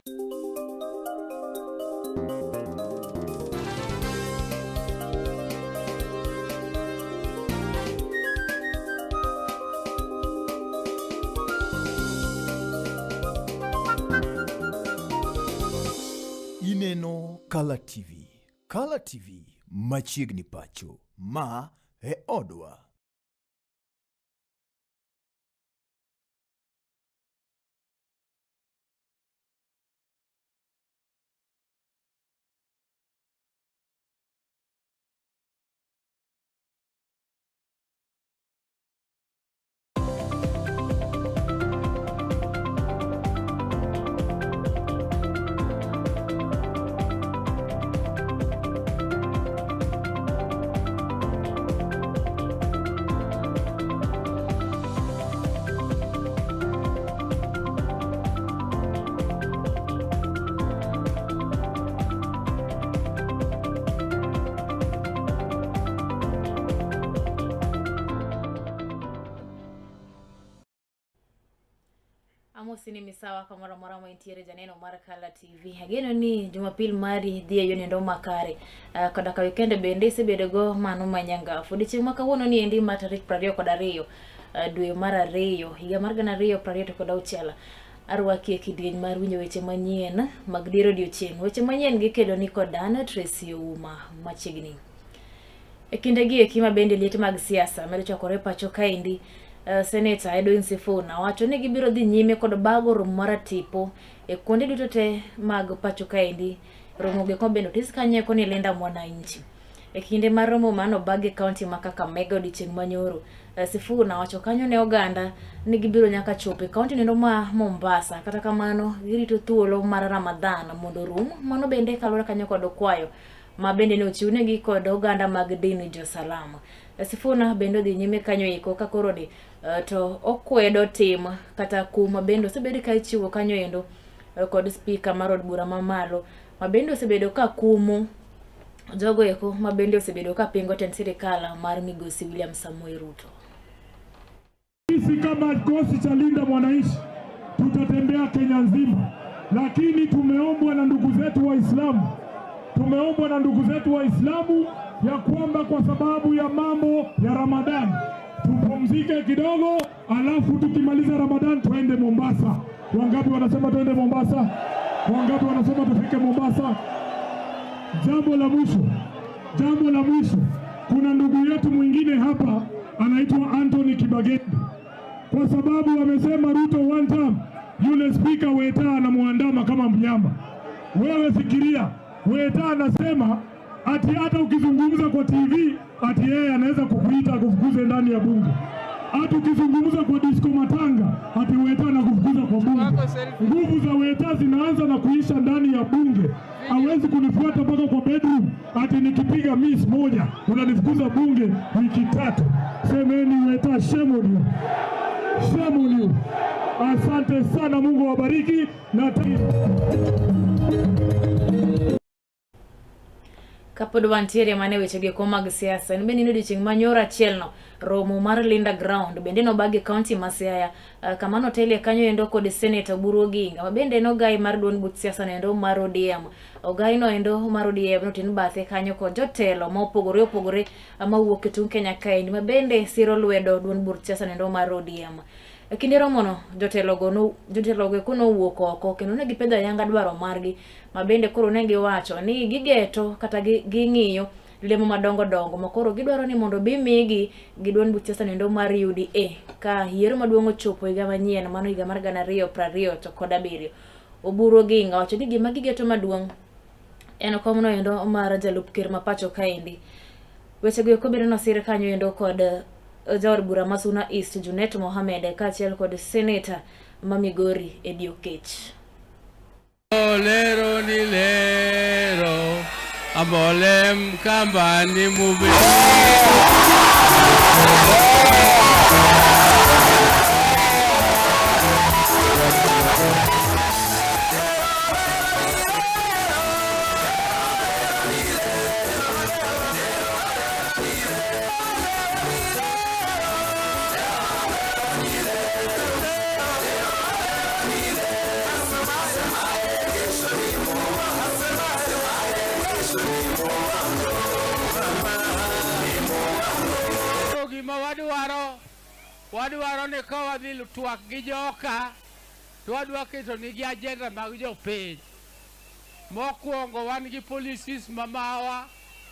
Ineno Kala TV. Kala TV machiegni pacho. Ma e odwa. Amosi ni misawa kamoro amora ma intiere janeno mar Kala TV. Ageno ni Jumapil mari dhi e yono makare. Koda ka wikend bende isebedo go mano ma nyangafu. Odiechieng' ma kawuono ni endi ma tarik 22 dwe mar ariyo higa mar 2026. Arwaki e kidieny mar winjo weche manyien mag dier odiechieng'. Weche manyien gikelo ni kod an Tracy Ouma machiegni. E kindegi eki ma bende liet mag siasa medo chakore pacho kaendi, Seneta Edwin Sifuna wacho ni gibiro dhi nyime kod bago romo mar tipo e kuonde duto te mag pacho kaendi. Romo go eko bende otis kanyo eko ni Linda Mwananchi. E kinde mar romo mano obag e kaunti ma Kakamega odiechieng' manyoro, Sifuna wacho kanyo ne oganda ni gibiro nyaka chopo e kaunti nendo ma Mombasa. Kata kamano, girito thuolo mar Ramadhan mondo orum. Mano bende kaluwore kanyo kod kwayo ma bende ne ochiwnegi kod oganda mag dini Jo-Salam. Sifuna bende odhi nyime kanyo eko ka koro ni to okwedo tim kata kum ma bende osebed ka ichiwo kanyo endo kod spika mar od bura mamalo ma bende osebedo ka kumo jogo eko ma bende osebedo ka pingo tend sirikal mar migosi William Samoei Ruto. Sisi kama kikosi cha Linda Mwananchi tutatembea Kenya nzima, lakini tumeombwa na ndugu zetu Waislamu, tumeombwa na ndugu zetu Waislamu ya kwamba kwa sababu ya mambo ya Ramadhan tupumzike kidogo, alafu tukimaliza Ramadhan tuende Mombasa. Wangapi wanasema tuende Mombasa? Wangapi wanasema tufike Mombasa? Jambo la mwisho, jambo la mwisho, kuna ndugu yetu mwingine hapa anaitwa Anthony Kibagendi, kwa sababu amesema Ruto one term, yule spika Weta anamuandama kama mnyama. Wewe fikiria, Weta anasema ati hata ukizungumza kwa TV ati yeye anaweza kukuita akufukuze ndani ya bunge. Hata ukizungumza kwa disco matanga ati Weta anakufukuza kwa bunge. Nguvu za Weta zinaanza na kuisha ndani ya bunge. Hawezi kunifuata mpaka kwa bedroom ati nikipiga miss moja unanifukuza bunge wiki tatu. Semeni Weta, shame on you. Shame on you. Asante sana, Mungu awabariki na Kapod wantiere mana e wechego eko mag siasa, en bende ni odiechieng' manyoro achielno, romo mar Linda Ground bende nobag e kaunti ma Siaya, kama notelie kanyo endo kod Seneta Oburu Oginga, ma bende en ogai mar duond buch siasa no endo mar ODM. Ogai no endo mar ODM notin bathe kanyo kod jotelo ma opogore opogore mawuok e tung' Kenya kaendi, ma bende siro lwedo duond buch siasa no endo mar ODM. E kinde romono, jotelogo eko nowuok oko kendo ne gipedho ayanga dwaro margi ma bende koro ne giwacho ni gigeto kata ging'iyo lemo madongo dongo ma koro gidwaro ni mondo bi migi gi duond buch siasa noendo mar UDA ka yiero maduong' ochopo higa manyien mano higa mar 2027. Oburu Oginga wacho ni gima gigeto maduong' en komno endo mar jalup ker ma pacho kaendi. Wechego eko bende nosir kanyo endo kod jaod bura ma Suna East Junet Mohamed kaachiel kod seneta ma Migori Eddie Oketch. Lero ni lero, amolem kambani mube. Wadwaro ni ka wadhi twak gi joka to wadwa keto nigi agenda mag jopiny. Mokwongo wan gi policies mamawa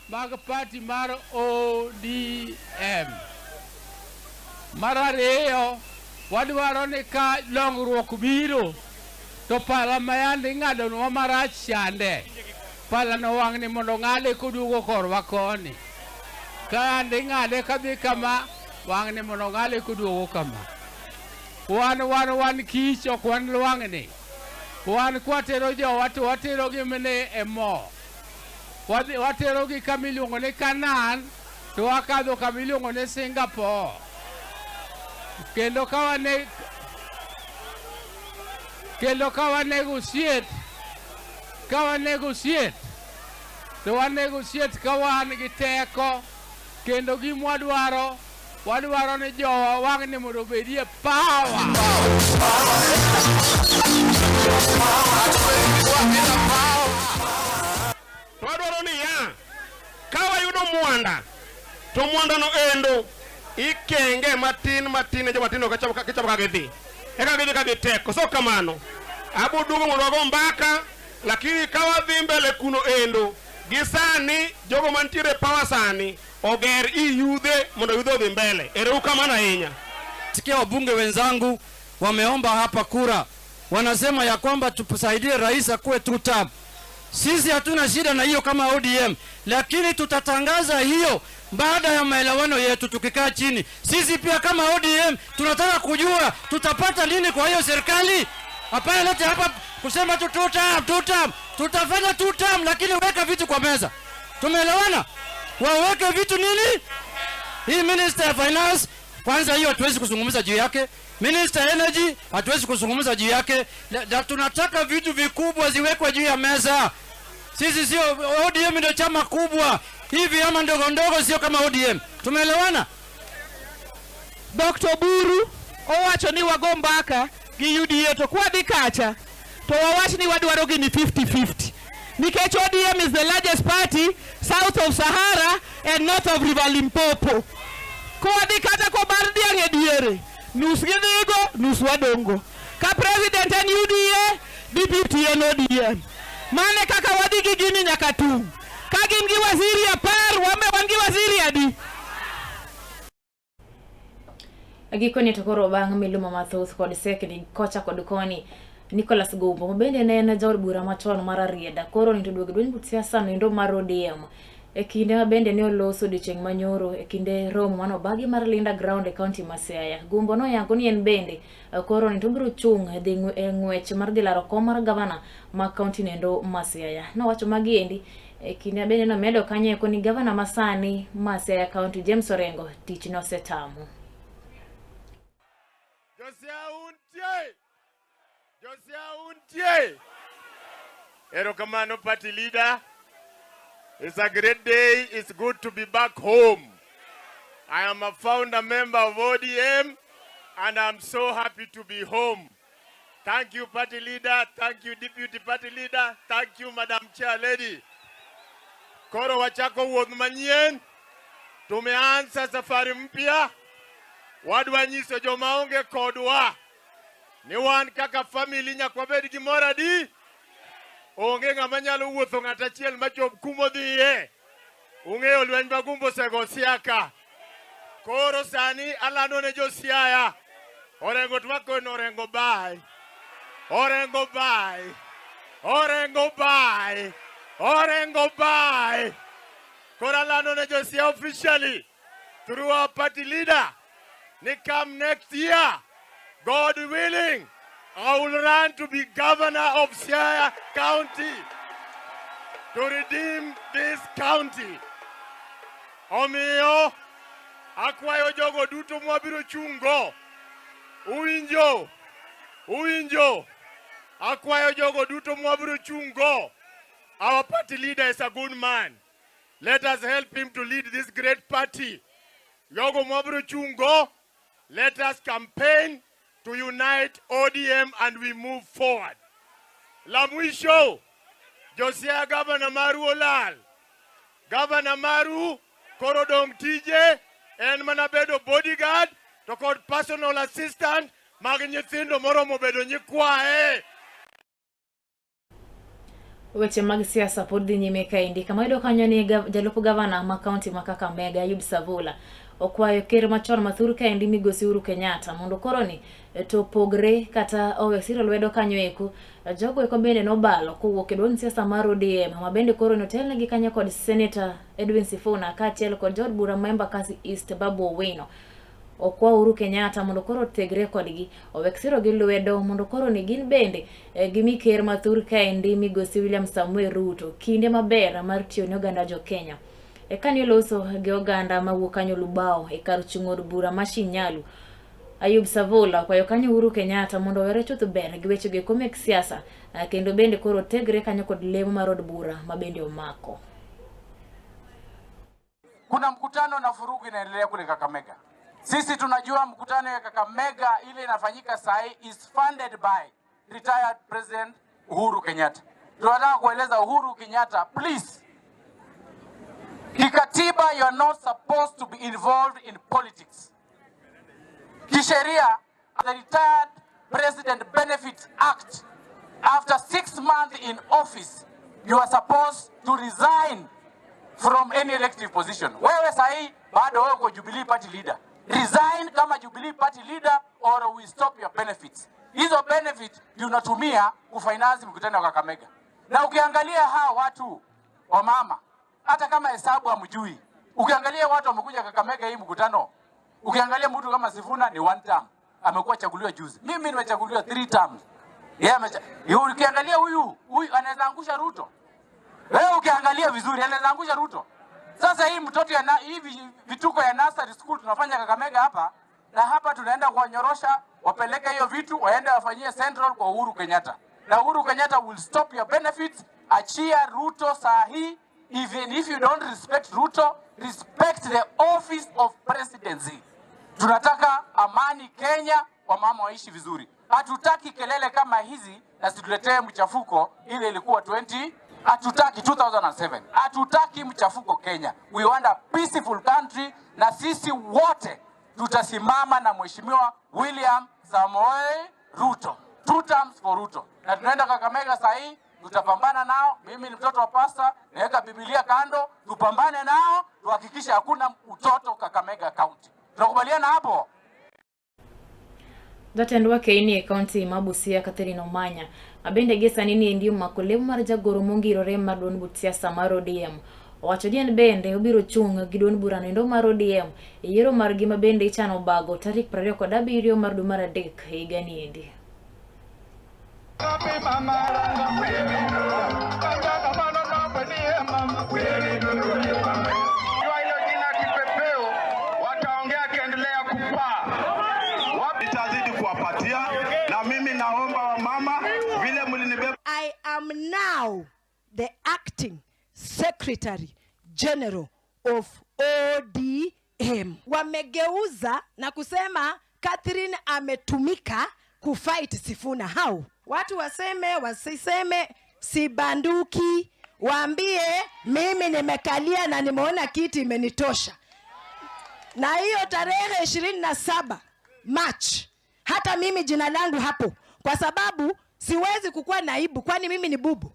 mag party mar ODM. Mar ariyo, wadwaro ni ka dongruok biro to pala ma yande ing'adonwa marach chande, palano wang'ni mondo ng'ade koduogo korwa koni. Ka yande ing'ade kadhi kama, wang'ni mondo ng'ade koduogo kama. Wan kich ok wan lwang'ni. Wan kwatero jowa to waterogi mine e mo. Waterogi kama iluongo ni Canaan to wakadho kama iluongo ni Singapore. Kendo ka wanegotiate, ka wanegotiate, to wanegotiate ka wan gi teko kendo gimwadwaro wadwaro ni jowa wang'ni mondo obedie power. To adwaro niya, ka wayudo mwanda, to mwandano endo ikenge matin matin ne joma tindo kichako ka gidhi. Eka gidhi ka giteko. So kamano, abo duogo mondo wago mbaka, lakini ka wadhi mbele kuno endo, gi sani jogo mantiere power sani oger i yudhe mondo yudhe odhi mbele. Ero kamano ahinya. Sikia wabunge wenzangu wameomba hapa kura, wanasema ya kwamba tusaidie rais akuwe two term. Sisi hatuna shida na hiyo kama ODM, lakini tutatangaza hiyo baada ya maelewano yetu tukikaa chini. Sisi pia kama ODM tunataka kujua tutapata nini kwa hiyo serikali. Hapana lete hapa kusema tu two term, two term. Tutafanya two term, lakini weka vitu kwa meza. Tumeelewana? Waweke vitu nini? Hii Minister ya Finance kwanza hiyo hatuwezi kuzungumza juu yake. Minister Energy hatuwezi kuzungumza juu yake. Na tunataka vitu vikubwa ziwekwe juu ya meza. Sisi sio ODM ndio chama kubwa. Hivi vyama ndogo ndogo sio kama ODM. Tumeelewana? Dr. Oburu owacho ni wago mbaka gi UDA to kwadhi kacha to wawach ni wadwaro gini 50-50 nikech ODM is the largest party south of Sahara and north of River Limpopo. Kwadhi kata kobar dhiang' e diere, nus gidhigo, nus wadongo. Ka president en UDA, deputy en ODM. Mane kaka wadhi gi gini nyaka tung'. Ka gin gi waziri 10, wambe wan gi waziri adi? Gikone to koro bang' miluma mathoth kod sekni kocha kod koni, Nicholas Gumbo ma bende ne en jaod bura machon mar Rarieda koro ni to duogo duond buch siasa noendo mar ODM e kinde ma bende ne oloso odiochieng' manyoro e kinde romo mane obagi mar Linda Ground e kaunti ma Siaya. Gumbo noyango ni en bende koro ni to obiro chung' e dhi e ng'wech mar dhi laro kom mar gavana ma kaunti noendo ma Siaya. Nowacho magi endi e kinde ma bende nomedo kanyo eko ni gavana masani ma Siaya County James Orengo tich nosetamo. Josia untie! Josia untie! Erokamano party leader. It's a great day. It's good to be back home. I am a founder member of ODM and I'm so happy to be home. Thank you, party leader. Thank you, deputy party leader. Thank you, Madam Chair Lady. Koro wachako wuoth manyien. Tumeanza safari mpya. Wadwa nyiso joma onge kodwa ni wan kaka family nyaka wabed gimoro adi. Onge ng'ama nyalo wuotho ng'at achiel machop kumodhiye. Ung'eyo lweny ma Gumbo osego Siaya. Koro sani alando ne jo Siaya. Orengo twako Orengo bye. Orengo bye. Orengo bye. Orengo bye. Koro alando ne jo Siaya officially through our party leader ni come next year, God willing, I will run to be governor of Siaya County to redeem this county. Omiyo, akwayo jogo duto mwabiro chungo. Uwinjo, uwinjo. Akwayo jogo duto mwabiro chungo. Our party leader is a good man. Let us help him to lead this great party. Jogo mwabiro chungo, let us campaign to unite ODM and we move forward. La mwisho, Josia governor maru olal. Governor maru koro dong tije en mana bedo bodyguard. to kod personal assistant mag nyithindo moromo bedo nyikwaye. Weche mag siasa pod dhi nyime kaendi kama yudo kanyo ni jalup gavana ma kaunti ma Kakamega Ayub Savula okwayo ker machon mathur kaendi migosi Uhuru Kenyatta mondo koro ni to pogre kata owe siro lwedo kanyo eko jogo eko bende nobalo kowuok e duond siasa mar ODM ma bende koro ni otelnegi kanyo kod Senator Edwin Sifuna kaachiel kod jaod bura ma Embakasi East Babu Owino. Okwa Uhuru Kenyatta mondo koro otegre kodgi, owek siro gi lwedo mondo koro ni gin bende gimi ker mathur kaendi migosi William Samoei Ruto kinde maber mar tiyo ne oganda jo Kenya. E kane oloso gi oganda mawuok kanyo Lubao e kar chung' od bura ma Shinyalu, Ayub Savula okwayo kanyo Uhuru Kenyatta mondo owere chuth ber gi wechego eko mek siasa kendo bende koro otegre kanyo kod lemo mar od bura ma bende omako. Kuna mkutano na furugu inaendelea kule Kakamega. Sisi tunajua mkutano ya Kakamega ile inafanyika saa hii is funded by retired President Uhuru Kenyatta. Tunataka kueleza Uhuru Kenyatta, please, kikatiba you are not supposed to be involved in politics. Kisheria, the Retired President Benefits Act, after 6 months in office, you are supposed to resign from any elective position. Wewe sahi bado wewe uko Jubilee Party leader. Resign kama Jubilee Party leader or we stop your benefits. Hizo benefit ndio unatumia kufinance mkutano wa Kakamega. Na ukiangalia hawa watu wa mama, hata kama hesabu hamjui, ukiangalia watu wamekuja Kakamega hii mkutano, ukiangalia mtu kama Sifuna ni one term, amekuwa chaguliwa juzi. Mimi nimechaguliwa 3 terms. Yeye ukiangalia huyu anaweza angusha Ruto. Wewe ukiangalia vizuri anaweza angusha Ruto. Sasa hii mtoto ya hii vituko ya nursery school tunafanya Kakamega hapa, na hapa tunaenda kuwanyorosha, wapeleke hiyo vitu waende wafanyie Central kwa Uhuru Kenyatta. Na Uhuru Kenyatta will stop your benefits. Achia Ruto saa hii. Even if you don't respect Ruto, respect the office of presidency. Tunataka amani Kenya, wamama waishi vizuri. Hatutaki kelele kama hizi na situletee mchafuko ile ilikuwa 20. Hatutaki 2007. Hatutaki mchafuko Kenya. We want a peaceful country, na sisi wote tutasimama na Mheshimiwa William Samoei Ruto. 2 terms for Ruto. Na tunaenda Kakamega saa hii, tutapambana nao. Mimi ni mtoto wa pasta, naweka Biblia kando, tupambane nao, tuhakikishe hakuna utoto Kakamega County. Tunakubaliana hapo? Jatend wakeini e kaunti ma Busia Catherine Omanya mabende gie sani ni endi omako lemo mar jagoro mongirore mar duond buch siasa mar ODM owacho ni en bende obiro chung' gi duond burano endo mar ODM e yiero margi ma bende ichano bago tarik 27 mar dwe mar 3 higani endi. I am now the acting Secretary General of ODM. Wamegeuza na kusema Catherine ametumika kufight Sifuna. How? Watu waseme wasiseme, sibanduki, waambie mimi nimekalia na nimeona kiti imenitosha. Na hiyo tarehe 27 March, hata mimi jina langu hapo, kwa sababu siwezi kukua naibu, kwani mimi ni bubu.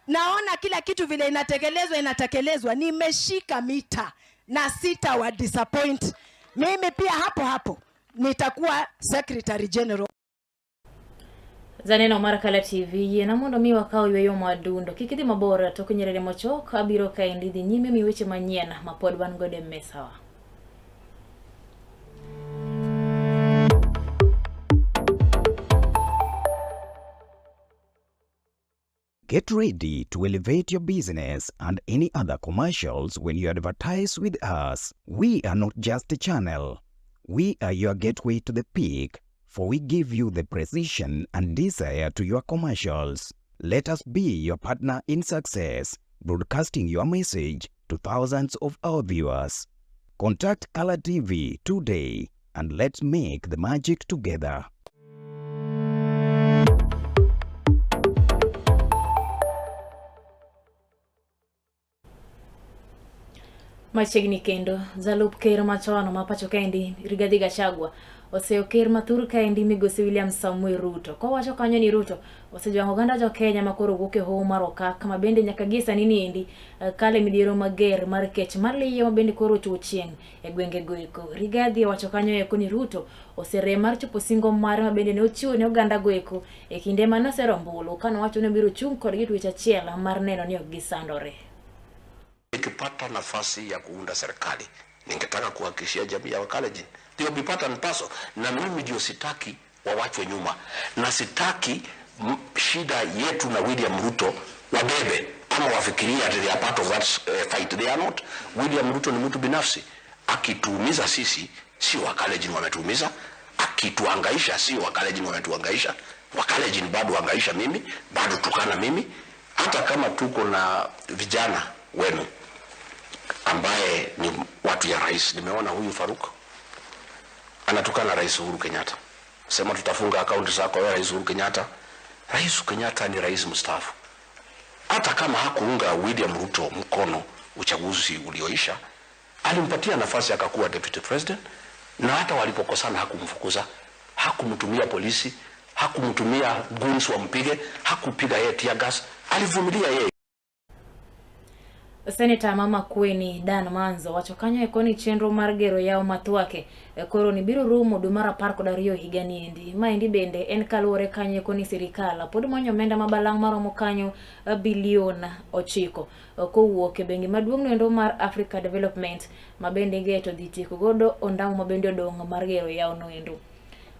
Naona kila kitu vile inatekelezwa. Nimeshika mita na sita wa disappoint. Mimi pia hapo hapo nitakuwa Secretary General. Zaneno mar Kala TV yiena mondo mi wakaw yweyo madundo. Kik idhi mabor tok Nyerere mochok, abiro kaendi dhi nyime mi weche manyien ma pod wan godo e mesawa. Get ready to elevate your business and any other commercials when you advertise with us. We are not just a channel. We are your gateway to the peak, for we give you the precision and desire to your commercials. Let us be your partner in success, broadcasting your message to thousands of our viewers. Contact Color TV today and let's make the magic together. Machiegni kendo, jalup ker machon ma pacho kaendi Rigathi Gachagua oseyo ker ma thur kaendi migosi William Samoei Ruto kowacho kanyo ni Ruto osejwang'o oganda jo Kenya ma koro wuok e hoho mar okak ma bende nyaka gie sani niendi kale midhiero mager mar kech maliyo ma bende koro ochuo chieng' e gwenge goeko. Rigathi owacho kanyo eko ni Ruto oserem mar chopo singo mare ma bende ne ochiwo ne oganda goeko e kinde mane osero ombulu kane owacho ni obiro chung' kodgi dweche achiel mar neno ni ok gisandore. Nikipata nafasi ya kuunda serikali, ningetaka kuhakikishia jamii ya Wakalenjin they will be part and parcel, na mimi ndio sitaki wawachwe nyuma, na sitaki shida yetu na William Ruto wabebe ama wafikirie ati they are part of that fight. They are not. William Ruto ni mtu binafsi. Akituumiza sisi, si Wakalenjin wametuumiza. Akituhangaisha, si Wakalenjin wametuhangaisha. Wakalenjin bado hangaisha mimi, bado tukana mimi, hata kama tuko na vijana wenu ambaye ni watu ya rais. Nimeona huyu Faruk anatukana Rais Uhuru Kenyatta, sema tutafunga akaunti zako wewe Rais Uhuru Kenyatta. Rais Kenyatta ni rais mstaafu. Hata kama hakuunga William Ruto mkono uchaguzi ulioisha, alimpatia nafasi akakuwa deputy president, na hata walipokosana hakumfukuza, hakumtumia polisi, hakumtumia goons wampige, hakupiga yeye tear gas, alivumilia yeye. Seneta ma Makueni Dan Manzo wacho kanyo eko ni chenro mar gero yawo ma Thwake koro ni biro rumo dwe mar 12 higa niendi. Maendi bende en kaluwore kanyo eko ni sirikal pod manyo omenda ma balang' maromo kanyo bilion 9 kowuok e bengi maduong' noendo mar Africa Development ma bende igeto dhi tieko godo ondamo ma bende odong' mar gero yawo noendo.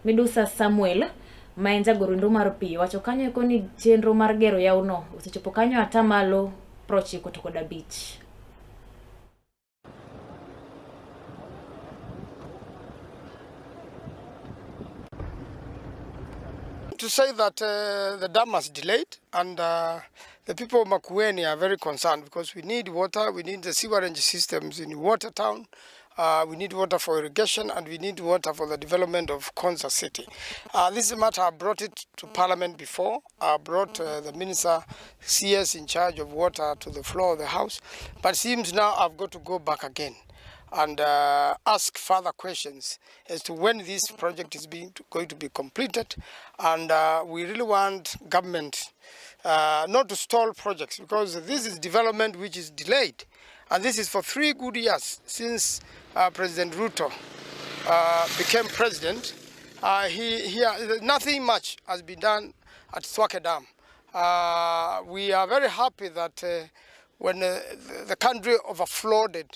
Midusa Samuel ma en jagoro endo mar pi wacho kanyo eko ni chenro mar gero yawo no osechopo kanyo atamalo 95. To say that the dam has delayed, and the people of Makueni are very concerned because we need water, we need the sewerage systems in Watertown, we need water for irrigation, and we need water for the development of Konza City. This matter, I brought it to Parliament before. I brought the Minister CS in charge of water to the floor of the House, but it seems now I've got to go back again and ask further questions as to when this project is going to be completed. And we really want government not to stall projects, because this is development which is delayed. And this is for 3 good years since President Ruto became president. Nothing much has been done at Thwake Dam. We are very happy that when the country overflowed,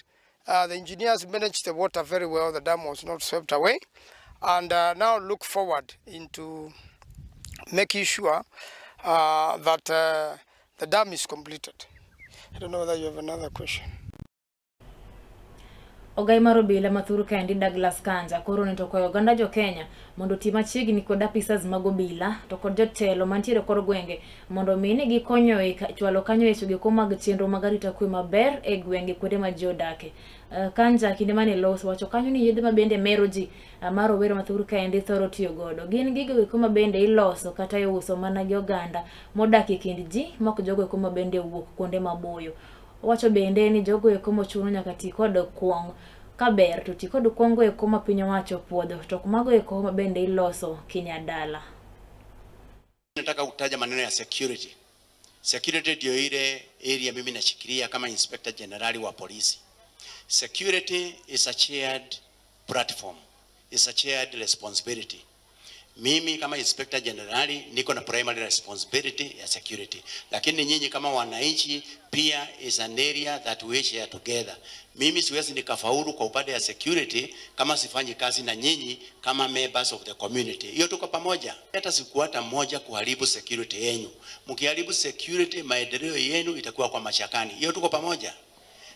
the engineers managed the water very well. The dam was not swept away. And now look forward into making sure that the dam is completed. I don't know whether you have another question. Ogai mar obila ma thur kaendi Douglas Kanja koro ne to kwayo oganda jo Kenya mondo oti machiegni kod apisas mag obila to kod jotelo mantiere kor gwenge mondo mi ne gikonyo e chwalo kanyo weche go mag chenro mag arita kwe maber e gwenge kuonde ma ji odake. Kanja kinde mane loso wacho kanyo ni yedhe ma bende mero ji ma rowere ma thur kaendi thoro tiyo godo gin gigo eko ma bende iloso kata iuso mana gi oganda modak e kind ji mok jogo eko ma bende wuok kuonde maboyo. Owacho bende ni jogo eko mochuno nyaka ti kod kuong' kaber to ti kod kuongo eko ma piny owacho puodho to ok mago eko ma bende iloso kinyadala. Nataka kutaja maneno ya security. Security ndio ile area mimi nashikilia kama Inspector General wa polisi. Security is a shared platform. It's a shared responsibility. Mimi kama Inspector General niko na primary responsibility ya security. Lakini nyinyi kama wananchi pia is an area that we share together. Mimi siwezi nikafaulu kwa upande ya security kama sifanyi kazi na nyinyi kama members of the community. Hiyo tuko pamoja. Hata siku hata moja kuharibu security yenu. Mkiharibu security, maendeleo yenu itakuwa kwa mashakani. Hiyo tuko pamoja.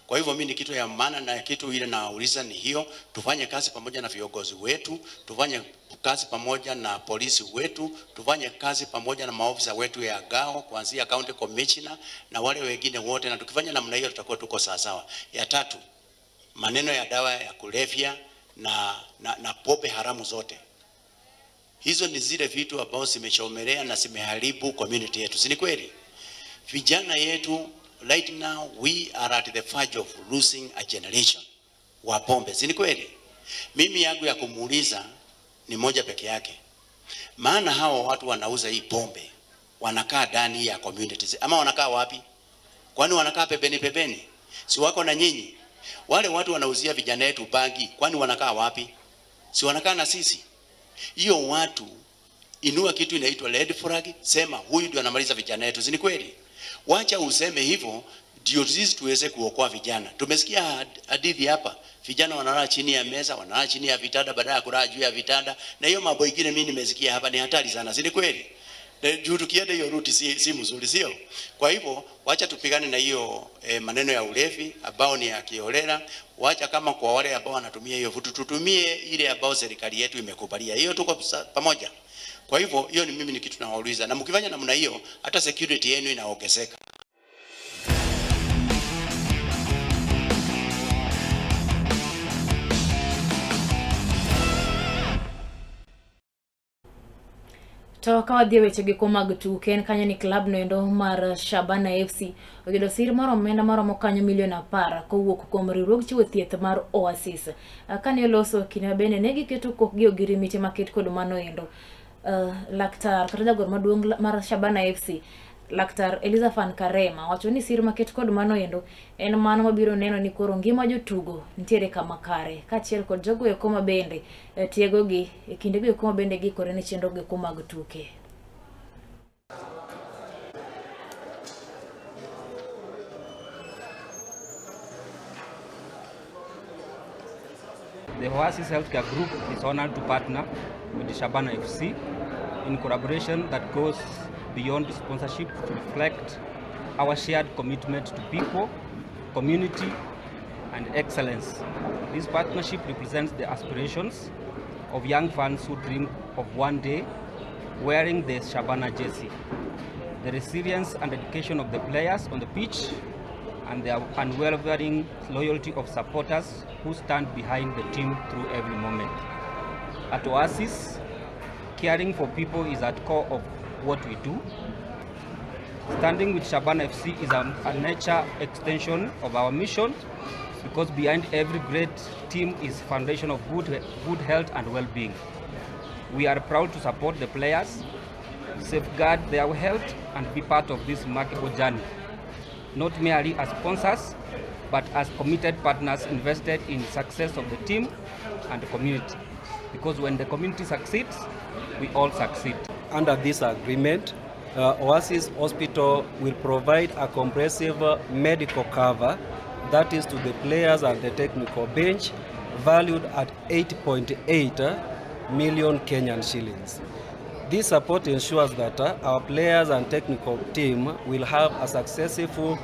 Kwa hivyo mimi ni kitu ya maana na kitu ile nauliza ni hiyo, tufanye kazi pamoja na viongozi wetu, tufanye kazi pamoja na polisi wetu, tufanye kazi pamoja na maofisa wetu ya GAO kuanzia county commissioner na wale wengine wote, na tukifanya namna hiyo tutakuwa tuko sawa sawa. Ya tatu, maneno ya dawa ya kulevya na pombe haramu zote. Hizo ni zile vitu ambazo zimechomelea na zimeharibu community yetu. Si ni kweli? Vijana yetu Right now we are at the verge of losing a generation wa pombe, si ni kweli? Mimi yangu ya kumuuliza ni moja peke yake, maana hawa watu wanauza hii pombe wanakaa ndani ya communities ama wanakaa wapi? Kwani wanakaa pembeni pembeni? Si wako na nyinyi? Wale watu wanauzia vijana wetu bangi, kwani wanakaa wapi? Si wanakaa na sisi? Hiyo watu, inua kitu inaitwa red flag, sema huyu ndio anamaliza vijana wetu, si ni kweli? Wacha useme hivyo ndio sisi tuweze kuokoa vijana. Tumesikia hadithi hapa, vijana wanalala chini ya meza, wanalala chini ya vitanda badala ya kulala juu ya vitanda, na hiyo mambo ingine mimi nimesikia hapa ni hatari sana, si ni kweli? Juu tukienda hiyo route si mzuri, sio? Kwa hivyo wacha tupigane na hiyo maneno ya ulevi ambao ni ya kiholela. Wacha kama kwa wale ambao wanatumia hiyo vitu tutumie ile ambao serikali yetu imekubalia. Hiyo tuko pamoja. Kwa hivyo hiyo ni mimi ni kitu nawauliza, na mkifanya namna hiyo hata security yenu inaongezeka. To ka wadhi e weche geko mag tuke en kanyo ni klab no endo mar Shabana FC oyudo sir mar omenda maromo kanyo milion 10 kowuok kuom riwruog chiwo thieth mar Oasis. Kane oloso kinde bende ne giketo kokgi ogirimiti maket kod mano endo. Laktar kata jagoro maduong' mar Shabana FC Laktar Elizaphan Karema wacho ni sir maket kod mano endo en mano mabiro neno ni koro ngima jotugo nitiere kama kare kaachiel kod jogo eko ma bende tiegogi e kindego eko ma bende giikore ne chenro go eko mag tuke. The Oasis Healthcare Group is honored to partner with the Shabana FC in collaboration that goes beyond sponsorship to reflect our shared commitment to people, community, and excellence. This partnership represents the aspirations of young fans who dream of one day wearing the Shabana jersey. The resilience and dedication of the players on the pitch and the unwavering loyalty of supporters who stand behind the team through every moment. At Oasis, caring for people is at core of what we do. Standing with Shabana FC is a nature extension of our mission, because behind every great team is foundation of good health and well-being. We are proud to support the players, safeguard their health, and be part of this remarkable journey, not merely as sponsors, but as committed partners invested in success of the team and the community. Because when the community succeeds, we all succeed. Under this agreement, Oasis Hospital will provide a comprehensive medical cover, that is to the players and the technical bench, valued at 8.8 million Kenyan shillings. This support ensures that our players and technical team will have a successful,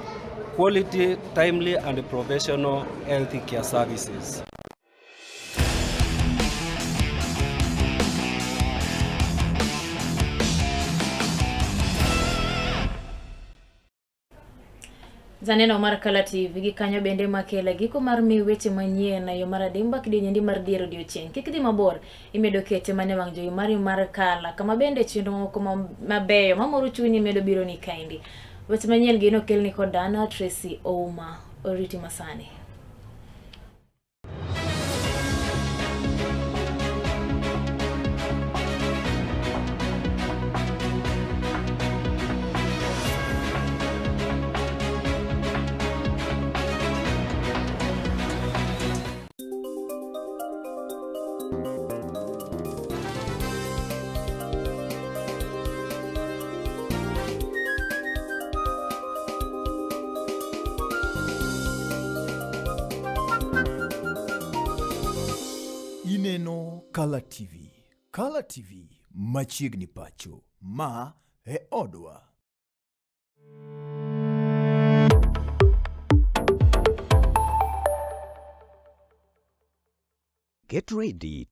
quality, timely, and professional health care services. Janeno mar Kala TV gi kanyo bende makela giko mar mi weche manyien yo mar adimba kidienyendi mar dier odiochieng'. Kik dhi mabor, imedo kete mane wang' jowi mari mar Kala, kama bende chenro mamoko mabeyo mamoro chunyi medo biro ni kaendi. Weche manyien gin okelni kod Dana Tracy Ouma. Oriti masani. Ineno Kala TV. Kala TV machiegni pacho. Ma e odwa. Get ready